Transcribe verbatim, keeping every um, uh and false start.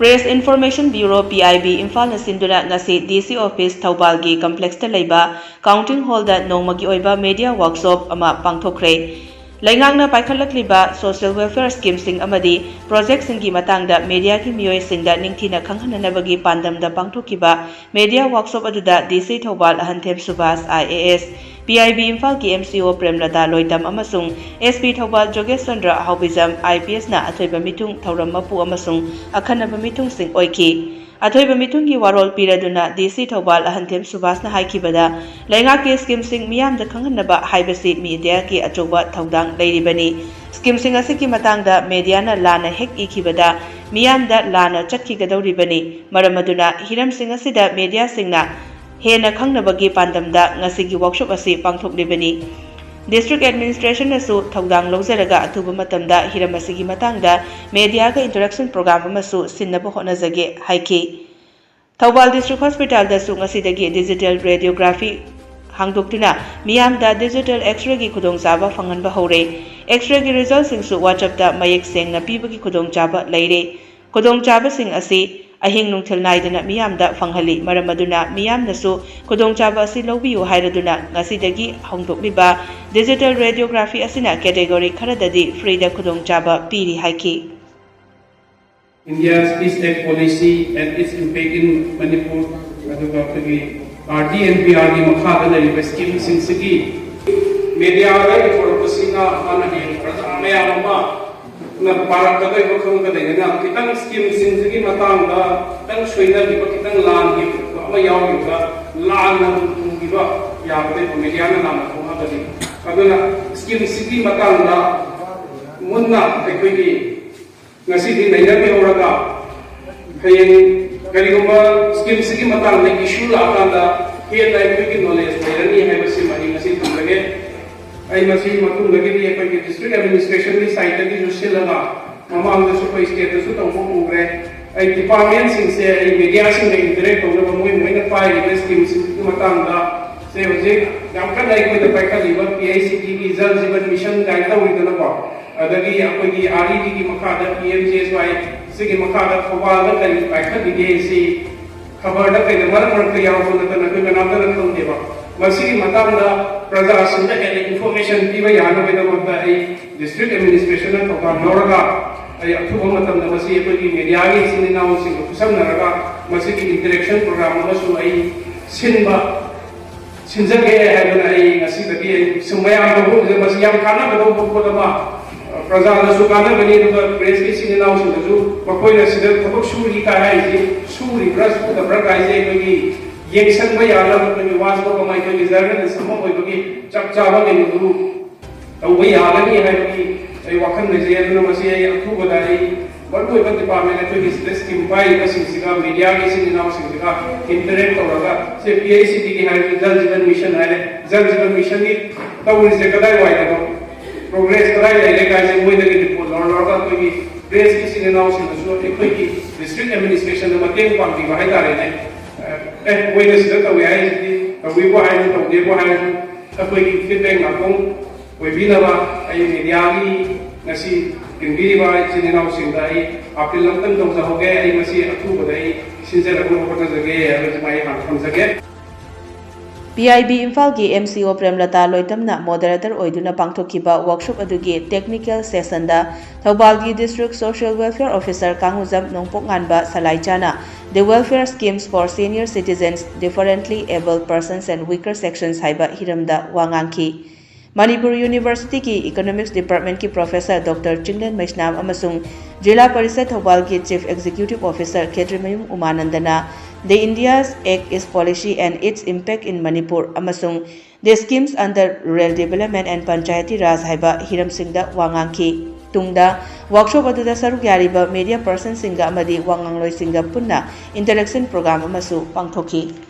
Press Information Bureau, P I B, ꯏꯝꯐꯥꯜꯅ ꯁꯤꯟꯗꯨꯅ ꯉꯁꯤ D C Office ꯊꯧꯕꯥꯜꯒꯤ complexꯇ ꯂꯩꯕ counting hallꯗ ꯅꯣꯡꯃꯒꯤ ꯑꯣꯏꯕ media workshop ꯑꯃ ꯄꯥꯡꯊꯣꯛꯈ꯭ꯔꯦ꯫ ꯂꯩꯉꯥꯛꯅ ꯄꯥꯏꯈꯠꯂꯛꯂꯤꯕ social welfare schemeꯁꯤꯡ ꯑꯃꯗꯤ projectꯁꯤꯡꯒꯤ ꯃꯇꯥꯡꯗ mediaꯒꯤ ꯃꯤꯑꯣꯏꯁꯤꯡꯗ ꯅꯤꯡꯊꯤꯅ ꯈꯪꯍꯟꯅꯅꯕꯒꯤ ꯄꯥꯟꯗꯝꯗ ꯄꯥꯡꯊꯣꯛꯈꯤꯕ media workshop ꯑꯗꯨꯗ D C Thoubal ꯑꯍꯟꯊꯦꯝ Subhas, I A S, P I B ꯏꯝꯐꯥꯜꯒꯤ M C O ꯄ꯭ꯔꯦꯝꯂꯇꯥ ꯂꯣꯏꯇꯝ ꯑꯃꯁꯨꯡ S P Thoubal ꯖꯣꯒꯦꯁ Chandra ꯍꯥꯎꯕꯤꯖꯝ, I P Sꯅ ꯑꯊꯣꯏꯕ ꯃꯤꯊꯨꯡ, ꯊꯧꯔꯝ ꯃꯄꯨ ꯑꯃꯁꯨꯡ ꯑꯈꯟꯅꯕ ꯃꯤꯊꯨꯡꯁꯤꯡ ꯑꯣꯏꯈꯤ꯫ ꯑꯊꯣꯏꯕ ꯃꯤꯊꯨꯡꯒꯤ ꯋꯥꯔꯣꯜ ꯄꯤꯔꯗꯨꯅ D C ꯊꯧꯕꯥꯜ ꯑꯍꯟꯊꯦꯝ ꯁꯨꯕꯥꯁꯅ ꯍꯥꯏꯈꯤꯕꯗ, ꯂꯩꯉꯥꯛꯀꯤ schemeꯁꯤꯡ ꯃꯤꯌꯥꯝꯗ ꯈꯪꯍꯟꯅꯕ ꯍꯥꯏꯕꯁꯤ mediaꯒꯤ ꯑꯆꯧꯕ ꯊꯧꯗꯥꯡ ꯂꯩꯔꯤꯕꯅꯤ꯫ Schemeꯁꯤꯡ ꯑꯁꯤꯒꯤ ꯃꯇꯥꯡꯗ mediaꯅ ꯂꯥꯟꯅ ꯍꯦꯛ ꯏꯈꯤꯕꯗ ꯃꯤꯌꯥꯝꯗ ꯂꯥꯟꯅ ꯆꯠꯈꯤꯒꯗꯧꯔꯤꯕꯅꯤ꯫ ꯃꯔꯝ ꯑꯗꯨꯅ ꯍꯤꯔꯝꯁꯤꯡ ꯑꯁꯤꯗ mediaꯁꯤꯡꯅ ꯍꯦꯟꯅ ꯈꯪꯅꯕꯒꯤ ꯄꯥꯟꯗꯝꯗ ꯉꯁꯤꯒꯤ workshop ꯑꯁꯤ ꯄꯥꯡꯊꯣꯛꯂꯤꯕꯅꯤ꯫ District Administrationꯅꯁꯨ ꯊꯧꯗꯥꯡ ꯂꯧꯖꯔꯒ ꯑꯊꯨꯕ ꯃꯇꯝꯗ ꯍꯤꯔꯝ ꯑꯁꯤꯒꯤ ꯃꯇꯥꯡꯗ mediaꯒ interaction program ꯑꯃꯁꯨ ꯁꯤꯟꯅꯕ ꯍꯣꯠꯅꯖꯒꯦ ꯍꯥꯏꯈꯤ꯫ ꯊꯧꯕꯥꯜ District Hospitalꯗꯁꯨ ꯉꯁꯤꯗꯒꯤ digital radiography ꯍꯥꯡꯗꯣꯛꯇꯨꯅ ꯃꯤꯌꯥꯝꯗ digital X-rayꯒꯤ ꯈꯨꯗꯣꯡꯆꯥꯕ ꯐꯪꯍꯟꯕ ꯍꯧꯔꯦ꯫ X-rayꯒꯤ resultꯁꯤꯡꯁꯨ WhatsAppꯇ ꯃꯌꯦꯛ ꯁꯦꯡꯅ ꯄꯤꯕꯒꯤ ꯈꯨꯗꯣꯡꯆꯥꯕ ꯂꯩꯔꯦ꯫ ꯈꯨꯗꯣꯡꯆꯥꯕꯁꯤꯡ ꯑꯁꯤ ꯑꯍꯤꯡ ꯅꯨꯡꯊꯤꯜ ꯅꯥꯏꯗꯅ ꯃꯤꯌꯥꯝꯗ ꯐꯪꯍꯜꯂꯤ꯫ ꯃꯔꯝ ꯑꯗꯨꯅ ꯃꯤꯌꯥꯝꯅꯁꯨ ꯈꯨꯗꯣꯡꯆꯥꯕ ꯑꯁꯤ ꯂꯧꯕꯤꯌꯨ ꯍꯥꯏꯔꯗꯨꯅ ꯉꯁꯤꯗꯒꯤ ꯍꯧꯗꯣꯛꯂꯤꯕ digital radiography ꯑꯁꯤꯅ category ꯈꯔꯗꯗꯤ freeꯗ ꯈꯨꯗꯣꯡꯆꯥꯕ ꯄꯤꯔꯤ ꯍꯥꯏꯈꯤ꯫ India's Speech Act Policy and its impact in Manipur, ꯑꯗꯨꯒ ꯑꯩꯈꯣꯏꯒꯤ R D N P Rꯒꯤ ꯃꯈꯥꯗ ꯂꯩꯔꯤꯕ schemeꯁꯤꯡꯁꯤꯒꯤ mediaꯗ ꯄꯨꯊꯣꯔꯛꯄꯁꯤꯅ ꯃꯥꯅ ꯍꯌꯦꯡ ꯄ꯭ꯔꯖꯥ ꯃꯌꯥꯝ ꯑꯃꯅ ꯄꯥꯔꯛꯀꯗꯧꯔꯤꯕ ꯈꯪꯒꯗꯣꯏꯅꯤꯅ ꯈꯤꯇꯪ schemeꯁꯤꯡꯁꯤꯒꯤ ꯃꯇꯥꯡꯗ ꯈꯤꯇꯪ ꯁꯣꯏꯅꯈꯤꯕ, ꯈꯤꯇꯪ ꯂꯥꯟꯈꯤꯕ ꯑꯃ ꯌꯥꯎꯈꯤꯕ, ꯂꯥꯟꯅ ꯍꯨꯟꯈꯤꯕ ꯌꯥꯕꯗꯩ mediaꯅ ꯂꯥꯟꯅ ꯈꯪꯍꯜꯂꯤ꯫ ꯑꯗꯨꯅ schemeꯁꯤꯒꯤ ꯃꯇꯥꯡꯗ ꯃꯨꯟꯅ ꯑꯩꯈꯣꯏꯒꯤ ꯉꯁꯤꯗꯤ ꯅꯩꯅꯕꯤꯍꯧꯔꯒ ꯍꯌꯦꯡ ꯀꯔꯤꯒꯨꯝꯕ schemeꯁꯤꯒꯤ ꯃꯇꯥꯡꯗ issue ꯂꯥꯛꯑꯀꯥꯟꯗ ꯍꯦꯟꯅ ꯑꯩꯈꯣꯏꯒꯤ knowledge ꯂꯩꯔꯅꯤ ꯍꯥꯏꯕꯁꯤꯃ ꯑꯩ ꯉꯁꯤ ꯊꯝꯖꯒꯦ꯫ ꯑꯩ ꯃꯁꯤ ꯃꯇꯨꯡꯗꯒꯤꯗꯤ ꯑꯩꯈꯣꯏꯒꯤ district administrationꯒꯤ sideꯇꯒꯤꯁꯨ ꯁꯤꯜꯂꯒ ꯃꯃꯥꯡꯗꯁꯨ ꯑꯩꯈꯣꯏ stateꯇꯁꯨ ꯇꯧꯕ ꯎꯈ꯭ꯔꯦ꯫ ꯑꯩ departmentꯁꯤꯡꯁꯦ ꯑꯩ mediaꯁꯤꯡꯒ interact ꯇꯧꯅꯕ ꯃꯣꯏ ꯃꯣꯏꯅ ꯄꯥꯏꯔꯤꯕ schemeꯁꯤꯡꯒꯤ ꯃꯇꯥꯡꯗ ꯁꯦ ꯍꯧꯖꯤꯛ ꯌꯥꯝ ꯀꯟꯅ ꯑꯩꯈꯣꯏꯗ ꯄꯥꯏꯈꯠꯂꯤꯕ P I C Dꯒꯤ Jal Jeevan Mission ꯀꯥꯏꯅ ꯇꯧꯔꯤꯗꯅꯀꯣ, ꯑꯗꯒꯤ ꯑꯩꯈꯣꯏꯒꯤ R E Dꯒꯤ ꯃꯈꯥꯗ P M G S Y ꯁꯤꯒꯤ ꯃꯈꯥꯗ ꯊꯧꯕꯥꯜꯗ ꯀꯔꯤ ꯄꯥꯏꯈꯠꯂꯤꯒꯦ ꯁꯤ ꯈꯕꯔꯗ ꯀꯩꯗ ꯃꯔꯛ ꯃꯔꯛꯇ ꯌꯥꯎꯕ ꯅꯠꯇꯅ ꯑꯩꯈꯣꯏ ꯀꯅꯥꯝꯇꯅ ꯈꯪꯗꯦꯕ꯫ ꯃꯁꯤꯒꯤ ꯃꯇꯥꯡꯗ ꯄ꯭ꯔꯖꯥꯁꯤꯡꯗ ꯍꯦꯟꯅ information ꯄꯤꯕ ꯌꯥꯅꯕꯒꯤꯗꯃꯛꯇ ꯑꯩ district administrationꯅ ꯊꯧꯗꯥꯡ ꯂꯧꯔꯒ ꯑꯩ ꯑꯊꯨꯕ ꯃꯇꯝꯗ ꯃꯁꯤ ꯑꯩꯈꯣꯏꯒꯤ mediaꯒꯤ ꯏꯆꯤꯟ ꯏꯅꯥꯎꯁꯤꯡꯒ ꯈꯨꯠꯁꯝꯅꯔꯒ ꯃꯁꯤꯒꯤ interaction program ꯑꯃꯁꯨ ꯑꯩ ꯁꯤꯟꯕ ꯁꯤꯟꯖꯒꯦ ꯍꯥꯏꯗꯨꯅ ꯑꯩ ꯉꯁꯤꯗꯒꯤ ꯑꯩ ꯁꯨꯝ ꯃꯌꯥꯝꯗ ꯎꯠꯂꯤꯁꯦ꯫ ꯃꯁꯤ ꯌꯥꯝ ꯀꯥꯟꯅꯒꯗꯧꯕ ꯄꯣꯠ ꯑꯃ, ꯑ, ꯄ꯭ꯔꯖꯥꯗꯁꯨ ꯀꯥꯟꯅꯒꯅꯤ, ꯑꯗꯨꯒ pressꯀꯤ ꯏꯆꯤꯟ ꯏꯅꯥꯎꯁꯤꯡꯗꯁꯨ ꯃꯈꯣꯏꯅ ꯁꯤꯗ ꯊꯕꯛ ꯁꯨꯔꯤ ꯀꯥꯏ ꯍꯥꯏꯔꯤꯁꯤ ꯁꯨꯔꯤꯕ꯭ꯔꯥ ꯁꯨꯗꯕ꯭ꯔꯥ ꯀꯥꯏꯁꯦ ꯑꯩꯈꯣꯏꯒꯤ ꯌꯦꯡꯁꯤꯟꯕ ꯌꯥꯅꯕ ꯑꯩꯈꯣꯏꯒꯤ watchdog ꯑꯃ, ꯑꯩꯈꯣꯏꯒꯤ journalist ꯑꯃ ꯑꯣꯏꯕꯒꯤ ꯆꯞ ꯆꯥꯕ ꯀꯩꯅꯣꯗꯨ ꯇꯧꯕ ꯌꯥꯒꯅꯤ ꯍꯥꯏꯕꯒꯤ ꯑꯩ ꯋꯥꯈꯜ ꯂꯩꯖꯩ꯫ ꯑꯗꯨꯅ ꯃꯁꯤ ꯑꯩ ꯑꯊꯨꯕꯗ ꯑꯩ ꯃꯔꯨꯑꯣꯏꯕ department ꯑꯩꯈꯣꯏꯒꯤ ꯁꯤꯗ scheme ꯄꯥꯏꯔꯤꯕꯁꯤꯡꯁꯤꯒ mediaꯒꯤ ꯏꯆꯤꯟ ꯏꯅꯥꯎꯁꯤꯡꯁꯤꯒ interact ꯇꯧꯔꯒ ꯁꯦ PHEDꯒꯤ ꯍꯥꯏꯔꯤꯕ Jal Jeevan Mission ꯍꯥꯏꯔꯦ, Jal Jeevan Missionꯒꯤ ꯇꯧꯔꯤꯁꯦ ꯀꯗꯥꯏꯋꯥꯏꯗꯅꯣ, progress ꯀꯗꯥꯏ ꯂꯩꯔꯦ ꯀꯥꯏꯁꯦ ꯃꯣꯏꯗꯒꯤ report ꯂꯧꯔ ꯂꯧꯔꯒ ꯑꯩꯈꯣꯏꯒꯤ pressꯀꯤ ꯏꯆꯤꯟ ꯏꯅꯥꯎꯁꯤꯡꯅꯁꯨ ꯑꯩꯈꯣꯏꯒꯤ district administrationꯗ ꯃꯇꯦꯡ ꯄꯥꯡꯕꯤꯕ ꯍꯥꯏꯇꯥꯔꯦꯅꯦ꯫ ꯑꯦ, ꯃꯣꯏꯅ ꯁꯤꯗ ꯇꯧꯋꯦ ꯍꯥꯏꯔꯤꯁꯤꯗꯤ ꯇꯧꯋꯤꯕꯨ ꯍꯥꯏꯔꯁꯨ ꯇꯧꯗꯦꯕꯨ ꯍꯥꯏꯔꯁꯨ ꯑꯩꯈꯣꯏꯒꯤ feedback ꯅꯥꯀꯣꯡ ꯑꯣꯏꯕꯤꯅꯕ ꯑꯩ mediaꯒꯤ ꯉꯁꯤ ꯇꯤꯟꯕꯤꯔꯤꯕ ꯏꯆꯤꯟ ꯏꯅꯥꯎꯁꯤꯡꯗ ꯑꯩ appeal ꯑꯃꯇꯪ ꯇꯧꯖꯍꯧꯒꯦ꯫ ꯑꯩ ꯃꯁꯤ ꯑꯊꯨꯕꯗ ꯑꯩ ꯁꯤꯟꯖꯔꯛꯅꯕ ꯍꯣꯠꯅꯖꯒꯦ ꯍꯥꯏꯕꯁꯤꯃ ꯑꯩ ꯍꯥꯟꯅ ꯊꯝꯖꯒꯦ꯫ PIB ꯏꯝꯐꯥꯜꯒꯤ MCO ꯄ꯭ꯔꯦꯝꯂꯇꯥ ꯂꯣꯏꯇꯝꯅ moderator ꯑꯣꯏꯗꯨꯅ ꯄꯥꯡꯊꯣꯛꯈꯤꯕ workshop ꯑꯗꯨꯒꯤ technical sessionꯗ ꯊꯧꯕꯥꯜꯒꯤ District Social Welfare Officer ꯀꯥꯡꯉꯨꯖꯝ ꯅꯣꯡꯄꯣꯛꯉꯥꯟꯕ ꯁꯂꯥꯏꯆꯥꯅ The Welfare Schemes for Senior Citizens, Differently Abled Persons and Weaker Sections ꯍꯥꯏꯕ ꯍꯤꯔꯝꯗ ꯋꯥ ꯉꯥꯡꯈꯤ꯫ Manipur Universityꯒꯤ Economics Departmentꯀꯤ Professor Doctor Chinglen ꯃꯩꯁꯅꯥꯝ ꯑꯃꯁꯨꯡ ꯖꯤꯂꯥ parishad ꯊꯧꯕꯥꯜꯒꯤ Chief Executive Officer Khetrimayum ꯎꯃꯥꯅꯟꯗꯅ The India's Act East Policy and Its Impact in Manipur ꯑꯃꯁꯨꯡ The Schemes Under Rural Development and Panchayati Raj ꯍꯥꯏꯕ ꯍꯤꯔꯝꯁꯤꯡꯗ ꯋꯥ ꯉꯥꯡꯈꯤ꯫ ꯇꯨꯡꯗ workshop ꯑꯗꯨꯗ ꯁꯔꯨꯛ ꯌꯥꯔꯤꯕ media personꯁꯤꯡꯒ ꯑꯃꯗꯤ ꯋꯥ ꯉꯥꯡꯂꯣꯏꯁꯤꯡꯒ ꯄꯨꯟꯅ interaction program ꯑꯃꯁꯨ ꯄꯥꯡꯊꯣꯛꯈꯤ꯫